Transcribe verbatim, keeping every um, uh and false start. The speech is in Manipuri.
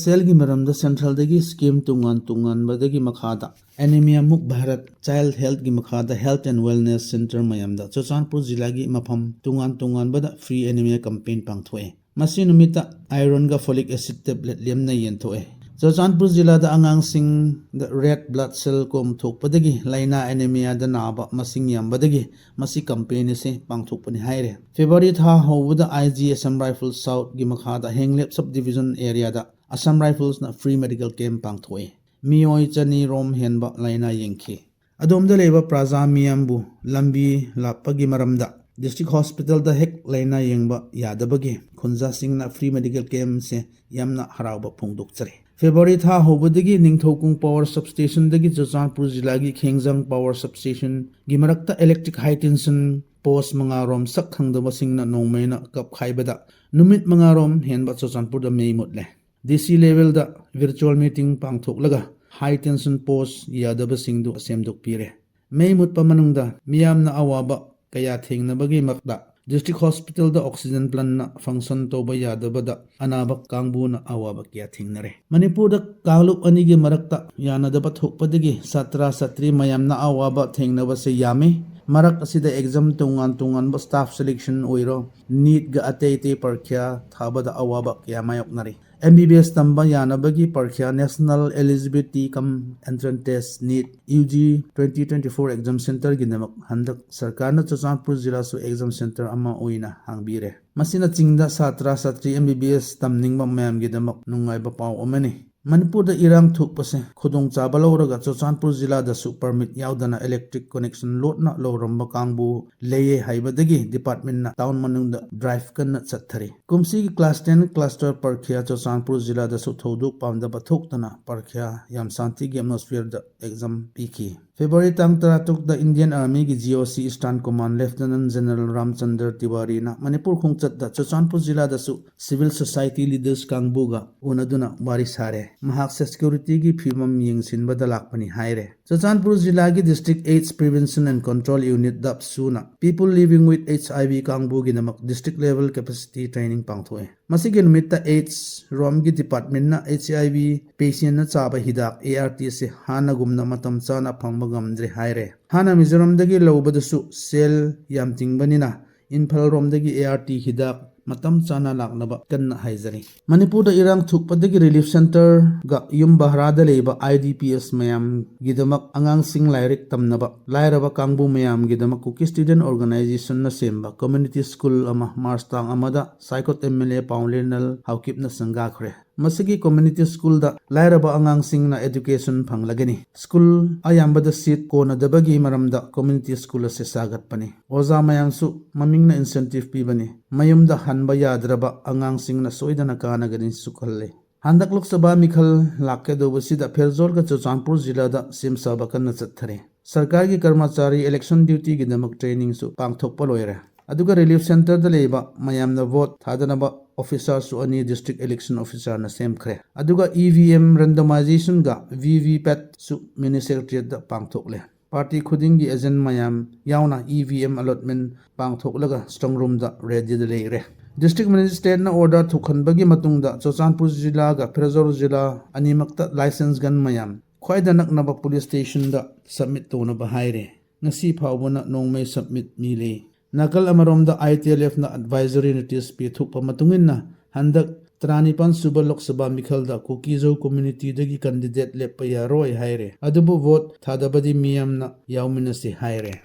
ꯁꯦꯜꯒꯤ ꯃꯔꯝꯗ ꯁꯦꯟꯇ꯭ꯔꯦꯜꯗꯒꯤ ꯁ꯭ꯀꯤꯝ ꯇꯣꯉꯥꯟ ꯇꯣꯉꯥꯟꯕꯗꯒꯤ ꯃꯈꯥꯗ ꯑꯦꯅꯤꯃꯤꯌꯥ ꯃꯨꯛ ꯚꯥꯔꯠ ꯆꯥꯏꯜ ꯍꯦꯜꯠꯒꯤ ꯃꯈꯥꯗ ꯍꯦꯜꯠ ꯑꯦꯟ ꯋꯦꯜꯅꯦꯁ ꯁꯦꯟꯇꯔ ꯃꯌꯥꯝꯗ ꯆꯨꯔꯆꯥꯟꯄꯨꯔ ꯖꯤꯂꯥꯒꯤ ꯃꯐꯝ ꯇꯣꯉꯥꯟ ꯇꯣꯉꯥꯟꯕꯗ ꯐ꯭ꯔꯤ ꯑꯦꯅꯤꯃꯤꯌꯥ ꯀꯦꯝꯄꯦꯟ ꯄꯥꯡꯊꯣꯛꯑꯦ꯫ ꯃꯁꯤ ꯅꯨꯃꯤꯠꯇ ꯑꯥꯏꯔꯟꯒ ꯐꯣꯂꯤꯛ ꯑꯦꯁꯤꯗ ꯇꯦꯕ꯭ꯂꯦꯠ ꯂꯦꯝꯅ ꯌꯦꯟꯊꯣꯛꯑꯦ꯫ ꯆꯨꯔꯆꯥꯟꯄꯨꯔ ꯖꯤꯂꯥꯗ ꯑꯉꯥꯡꯁꯤꯡꯗ ꯔꯦꯗ ꯕ꯭ꯂꯗ ꯁꯦꯜ ꯀꯣꯝ ꯊꯣꯛꯄꯗꯒꯤ ꯂꯥꯏꯅꯥ ꯑꯦꯅꯤꯃꯤꯌꯥꯗ ꯅꯥꯕ ꯃꯁꯤꯡ ꯌꯥꯝꯕꯗꯒꯤ ꯃꯁꯤ ꯀꯦꯝꯄꯦꯟ ꯑꯁꯤ ꯄꯥꯡꯊꯣꯛꯄꯅꯤ ꯍꯥꯏꯔꯦ꯫ ꯐꯦꯕ꯭ꯔꯨꯋꯥꯔꯤ ꯊꯥ ꯍꯧꯕꯗ ꯑꯥꯏ ꯖꯤ ꯑꯁꯥꯝ ꯔꯥꯏꯐꯜ ꯁꯥꯎꯠꯀꯤ ꯃꯈꯥꯗ ꯍꯦꯡꯂꯦꯞ ꯁꯕ ꯗꯤꯕꯤꯖꯟ ꯑꯦꯔꯤꯌꯥꯗ ꯑꯁꯥꯝ ꯔꯥꯏꯐꯜꯁꯅ ꯐ꯭ꯔꯤ ꯃꯦꯗꯤꯀꯦꯜ ꯀꯦꯝꯞ ꯄꯥꯡꯊꯣꯛꯏ꯫ ꯃꯤꯑꯣꯏ ꯆꯅꯤ ꯔꯣꯝ ꯍꯦꯟꯕ ꯂꯥꯏꯅꯥ ꯌꯦꯡꯈꯤ꯫ ꯑꯗꯣꯝꯗ ꯂꯩꯕ ꯄ꯭ꯔꯖꯥ ꯃꯤꯌꯥꯝꯕꯨ ꯂꯝꯕꯤ ꯂꯥꯞꯄꯒꯤ ꯃꯔꯝꯗ ꯗꯤꯁꯇ꯭ꯔꯤꯛ ꯍꯣꯁꯄꯤꯇꯥꯜꯗ ꯍꯦꯛ ꯂꯥꯏꯅꯥ ꯌꯦꯡꯕ ꯌꯥꯗꯕꯒꯤ ꯈꯨꯟꯖꯥꯁꯤꯡꯅ ꯐ꯭ꯔꯤ ꯃꯦꯗꯤꯀꯦꯜ ꯀꯦꯝꯞꯁꯦ ꯌꯥꯝꯅ ꯍꯔꯥꯎꯕ ꯐꯣꯡꯗꯣꯛꯆꯔꯤ꯫ ꯐꯦꯕ꯭ꯔꯨꯋꯥꯔꯤ ꯊꯥ ꯍꯧꯕꯗꯒꯤ ꯅꯤꯡꯊꯧꯀꯣꯡ ꯄꯥꯋꯔ ꯁꯕꯁ꯭ꯇꯦꯁꯟꯗꯒꯤ ꯆꯨꯔꯆꯥꯟꯄꯨꯔ ꯖꯤꯂꯥꯒꯤ ꯈꯦꯡꯖꯪ ꯄꯥꯋꯔ ꯁꯕꯁ꯭ꯇꯦꯁꯟꯒꯤ ꯃꯔꯛꯇ ꯏꯂꯦꯛꯇ꯭ꯔꯤꯛ ꯍꯥꯏ ꯇꯦꯟꯁꯟ ꯄꯣꯁ ꯃꯉꯥꯔꯣꯝ ꯁꯛ ꯈꯪꯗꯕꯁꯤꯡꯅ ꯅꯣꯡꯃꯩꯅ ꯀꯞꯈꯥꯏꯕꯗ ꯅꯨꯃꯤꯠ ꯃꯉꯥꯔꯣꯝ ꯍꯦꯟꯕ ꯆꯨꯔꯆꯥꯟꯄꯨꯔꯗ ꯃꯩ ꯃꯨꯠꯂꯦ꯫ ꯗꯤ ꯁꯤ ꯂꯦꯚꯦꯜꯗ ꯚꯔꯆꯨꯋꯦꯜ ꯃꯤꯇꯤꯡ ꯄꯥꯡꯊꯣꯛꯂꯒ ꯍꯥꯏ ꯇꯦꯟꯁꯟ ꯄꯣꯁ ꯌꯥꯗꯕꯁꯤꯡꯗꯨ ꯁꯦꯝꯗꯣꯛꯄꯤꯔꯦ꯫ ꯃꯩ ꯃꯨꯠꯄ ꯃꯅꯨꯡꯗ ꯃꯤꯌꯥꯝꯅ ꯑꯋꯥꯕ ꯀꯌꯥ ꯊꯦꯡꯅꯕꯒꯤ ꯃꯔꯛꯇ ꯗꯤꯁꯇ꯭ꯔꯤꯛ ꯍꯣꯁꯄꯤꯇꯥꯜꯗ ꯑꯣꯛꯁꯤꯖꯟ ꯄ꯭ꯂꯥꯟꯠꯅ ꯐꯪꯁꯟ ꯇꯧꯕ ꯌꯥꯗꯕꯗ ꯑꯅꯥꯕ ꯀꯥꯡꯕꯨꯅ ꯑꯋꯥꯕ ꯀꯌꯥ ꯊꯦꯡꯅꯔꯦ꯫ ꯃꯅꯤꯄꯨꯔꯗ ꯀꯥꯡꯂꯨꯞ ꯑꯅꯤꯒꯤ ꯃꯔꯛꯇ ꯌꯥꯅꯗꯕ ꯊꯣꯛꯄꯗꯒꯤ ꯁꯥꯇ꯭ꯔ ꯁꯥꯇ꯭ꯔꯤ ꯃꯌꯥꯝꯅ ꯑꯋꯥꯕ ꯊꯦꯡꯅꯕꯁꯦ ꯌꯥꯝꯃꯤ꯫ ꯃꯔꯛ ꯑꯁꯤꯗ ꯑꯦꯛꯖꯥꯝ ꯇꯣꯉꯥꯟ ꯇꯣꯉꯥꯟꯕ ꯁ꯭ꯇꯥꯐ ꯁꯦꯂꯦꯛꯁꯟ ꯑꯣꯏꯔꯣ, ꯅꯤꯠꯒ ꯑꯇꯩ ꯑꯇꯩ ꯄꯔꯤꯈ꯭ꯌꯥ ꯊꯥꯕꯗ ꯑꯋꯥꯕ ꯀꯌꯥ ꯃꯥꯌꯣꯛꯅꯔꯤ꯫ ꯑꯦꯝ ꯕꯤ ꯕꯤ ꯑꯦꯁ ꯇꯝꯕ ꯌꯥꯅꯕꯒꯤ ꯄꯔꯤꯈ꯭ꯌꯥ national eligibility cum entrance test NEET U G twenty twenty for exam ꯁꯦꯟꯇꯔꯒꯤꯗꯃꯛ ꯍꯟꯗꯛ ꯁꯔꯀꯥꯔꯅ ꯆꯨꯔꯆꯥꯟꯄꯨꯔ ꯖꯤꯂꯥꯁꯨ ꯑꯦꯛꯖꯥꯝ ꯁꯦꯟꯇꯔ ꯑꯃ ꯑꯣꯏꯅ ꯍꯥꯡꯕꯤꯔꯦ꯫ ꯃꯁꯤꯅ ꯆꯤꯡꯗ ꯁꯥꯇ꯭ꯔ ꯁꯥꯇ꯭ꯔꯤ ꯑꯦꯝ ꯕꯤ ꯕꯤ ꯑꯦꯁ ꯇꯝꯅꯤꯡꯕ ꯃꯌꯥꯝꯒꯤꯗꯃꯛ ꯅꯨꯡꯉꯥꯏꯕ ꯄꯥꯎ ꯑꯃꯅꯤ꯫ ꯃꯅꯤꯄꯨꯔꯗ ꯏꯔꯥꯡ ꯊꯣꯛꯄꯁꯦ ꯈꯨꯗꯣꯡꯆꯥꯕ ꯂꯧꯔꯒ ꯆꯨꯔꯆꯥꯟꯄꯨꯔ ꯖꯤꯂꯥꯗꯁꯨ ꯄꯔꯃꯤꯠ ꯌꯥꯎꯗꯅ ꯏꯂꯦꯛꯇ꯭ꯔꯤꯛ ꯀꯅꯦꯛꯁꯟ ꯂꯣꯠꯅ ꯂꯧꯔꯝꯕ ꯀꯥꯡꯕꯨ ꯂꯩꯌꯦ ꯍꯥꯏꯕꯗꯒꯤ ꯗꯤꯄꯥꯔꯠꯃꯦꯟꯠꯅ ꯇꯥꯎꯟ ꯃꯅꯨꯡꯗ ꯗ꯭ꯔꯥꯏꯚ ꯀꯟꯅ ꯆꯠꯊꯔꯤ꯫ ꯀꯨꯝꯁꯤꯒꯤ ꯀ꯭ꯂꯥꯁ ꯇꯦꯟ ꯀ꯭ꯂꯁꯇꯔ ꯄꯔꯤꯈ꯭ꯌꯥ ꯆꯨꯔꯆꯥꯟꯄꯨꯔ ꯖꯤꯂꯥꯗꯁꯨ ꯊꯧꯗꯣꯛ ꯄꯥꯝꯗꯕ ꯊꯣꯛꯇꯅ ꯄꯔꯤꯈ꯭ꯌꯥ ꯌꯥꯝ ꯁꯥꯟꯇꯤꯒꯤ ꯑꯦꯠꯃꯣꯁꯐꯤꯌꯔꯗ ꯑꯦꯛꯖꯥꯝ ꯄꯤꯈꯤ꯫ ꯐꯦꯕ꯭ꯔꯨꯋꯥꯔꯤ ꯇꯥꯡ ꯇꯔꯥꯇꯔꯨꯛꯇ ꯏꯟꯗꯤꯌꯟ ꯑꯥꯔꯃꯤꯒꯤ G O C eastern command lieutenant general Ramchandra ꯇꯤꯋꯥꯔꯤꯅ ꯃꯅꯤꯄꯨꯔ ꯈꯣꯡꯆꯠꯇ ꯆꯨꯔꯆꯥꯟꯄꯨꯔ ꯖꯤꯂꯥꯗꯁꯨ ꯁꯤꯚꯤꯜ ꯁꯣꯁꯥꯏꯇꯤ ꯂꯤꯗꯔꯁ ꯀꯥꯡꯕꯨꯒ ꯎꯅꯗꯨꯅ ꯋꯥꯔꯤ ꯁꯥꯔꯦ꯫ ꯃꯍꯥꯛ ꯁꯦꯀ꯭ꯌꯨꯔꯤꯇꯤꯒꯤ ꯐꯤꯕꯝ ꯌꯦꯡꯁꯤꯟꯕꯗ ꯂꯥꯛꯄꯅꯤ ꯍꯥꯏꯔꯦ꯫ ꯆꯨꯔꯆꯥꯟꯄꯨꯔ ꯖꯤꯂꯥꯒꯤ District AIDS Prevention and Control Unit, ꯗꯞꯁꯨꯅ People Living with HIV ꯀꯥꯡꯕꯨꯒꯤꯗꯃꯛ district level capacity training ꯄꯥꯡꯊꯣꯛꯑꯦ꯫ ꯃꯁꯤꯒꯤ ꯅꯨꯃꯤꯠꯇ AIDS ꯔꯣꯝꯒꯤ departmentꯅ HIV patientꯅ ꯆꯥꯕ ꯍꯤꯗꯥꯛ ART ꯑꯁꯤ ꯍꯥꯟꯅꯒꯨꯝꯅ ꯃꯇꯝ ꯆꯥꯅ ꯐꯪꯕ ꯉꯝꯗ꯭ꯔꯦ ꯍꯥꯏꯔꯦ꯫ ꯍꯥꯟꯅ ꯃꯤꯖꯣꯔꯥꯝꯗꯒꯤ ꯂꯧꯕꯗꯁꯨ ꯁꯦꯜ ꯌꯥꯝ ꯇꯤꯡꯕꯅꯤꯅ ꯏꯝꯐꯥꯜ ꯔꯣꯝꯗꯒꯤ ART ꯍꯤꯗꯥꯛ ꯃꯇꯝ ꯆꯥꯅ ꯂꯥꯛꯅꯕ ꯀꯟꯅ ꯍꯥꯏꯖꯔꯤ꯫ ꯃꯅꯤꯄꯨꯔꯗ ꯏꯔꯥꯡ ꯊꯣꯛꯄꯗꯒꯤ relief centreꯒ ꯌꯨꯝ ꯚꯔꯥꯗ ꯂꯩꯕ IDPs ꯃꯌꯥꯝꯒꯤꯗꯃꯛ ꯑꯉꯥꯡꯁꯤꯡ ꯂꯥꯏꯔꯤꯛ ꯇꯝꯅꯕ ꯂꯥꯏꯔꯕ ꯀꯥꯡꯕꯨ ꯃꯌꯥꯝꯒꯤꯗꯃꯛ Kuki Student Organizationꯅ ꯁꯦꯝꯕ community school ꯑꯃ March ꯇꯥꯡ ꯑꯃꯗ ꯁꯥꯏꯈꯣꯠ MLA ꯄꯥꯎꯂꯦꯅꯜ ꯍꯥꯎꯀꯤꯞꯅ ꯁꯪꯒꯥꯈ꯭ꯔꯦ꯫ ꯃꯁꯤꯒꯤ community schoolꯗ ꯂꯥꯏꯔꯕ ꯑꯉꯥꯡꯁꯤꯡꯅ education ꯐꯪꯂꯒꯅꯤ꯫ School ꯑꯌꯥꯝꯕꯗ seat ꯀꯣꯟꯅꯗꯕꯒꯤ ꯃꯔꯝꯗ community school ꯑꯁꯤ ꯁꯥꯒꯠꯄꯅꯤ꯫ ꯑꯣꯖꯥ ꯃꯌꯥꯝꯁꯨ ꯃꯃꯤꯡꯅ incentive ꯄꯤꯕꯅꯤ꯫ ꯃꯌꯨꯝꯗ ꯍꯟꯕ ꯌꯥꯗ꯭ꯔꯕ ꯑꯉꯥꯡꯁꯤꯡꯅ ꯁꯣꯏꯗꯅ ꯀꯥꯟꯅꯒꯅꯤꯁꯨ ꯈꯜꯂꯤ꯫ ꯍꯟꯗꯛ ꯂꯣꯛ ꯁꯚꯥ ꯃꯤꯈꯜ ꯂꯥꯛꯀꯗꯧꯕꯁꯤꯗ ꯐꯦꯔꯖꯣꯜꯒ ꯆꯨꯔꯆꯥꯟꯄꯨꯔ ꯖꯤꯂꯥꯗ ꯁꯦꯝ ꯁꯥꯕ ꯀꯟꯅ ꯆꯠꯊꯔꯤ꯫ ꯁꯔꯀꯥꯔꯒꯤ ꯀꯔꯃꯆꯥꯔꯤ election dutyꯒꯤꯗꯃꯛ trainingꯁꯨ ꯄꯥꯡꯊꯣꯛꯄ ꯂꯣꯏꯔꯦ꯫ ꯑꯗꯨꯒ relief centreꯗ ꯂꯩꯕ ꯃꯌꯥꯝꯅ vote ꯊꯥꯗꯅꯕ officerꯁꯨ ꯑꯅꯤ district election officerꯅ ꯁꯦꯝꯈ꯭ꯔꯦ꯫ ꯑꯗꯨꯒ EVM randomizationꯒ VVPATꯁꯨ mini secretariatꯇ ꯄꯥꯡꯊꯣꯛꯂꯦ꯫ Party ꯈꯨꯗꯤꯡꯒꯤ agent ꯃꯌꯥꯝ ꯌꯥꯎꯅ EVM allotment ꯄꯥꯡꯊꯣꯛꯂꯒ strong roomꯗ readyꯗ ꯂꯩꯔꯦ꯫ District magistrateꯅ order ꯊꯣꯛꯍꯟꯕꯒꯤ ꯃꯇꯨꯡꯗ ꯆꯨꯔꯆꯥꯟꯄꯨꯔ ꯖꯤꯂꯥꯒ ꯐꯦꯔꯖꯣꯜ ꯖꯤꯂꯥ ꯑꯅꯤꯃꯛꯇ licensed gun ꯃꯌꯥꯝ ꯈ꯭ꯋꯥꯏꯗ ꯅꯛꯅꯕ police stationꯗ submit ꯇꯧꯅꯕ ꯍꯥꯏꯔꯦ꯫ ꯉꯁꯤ ꯐꯥꯎꯕꯅ ꯅꯣꯡꯃꯩ submit ꯃꯤ ꯂꯩ꯫ ꯅꯥꯀꯜ ꯑꯃꯔꯣꯝꯗ ITLFꯅ advisory notice ꯄꯤꯊꯣꯛꯄ ꯃꯇꯨꯡ ꯏꯟꯅ ꯍꯟꯗꯛ ꯇꯔꯥꯅꯤꯄꯥꯟ ꯁꯨꯕ ꯂꯣꯛ ꯁꯚꯥ ꯃꯤꯈꯜꯗ ꯀꯨꯀꯤꯖꯧ communityꯗꯒꯤ candidate ꯂꯦꯞꯄ ꯌꯥꯔꯣꯏ ꯍꯥꯏꯔꯦ꯫ ꯑꯗꯨꯕꯨ vote ꯊꯥꯗꯕꯗꯤ ꯃꯤꯌꯥꯝꯅ ꯌꯥꯎꯃꯤꯟꯅꯁꯤ ꯍꯥꯏꯔꯦ꯫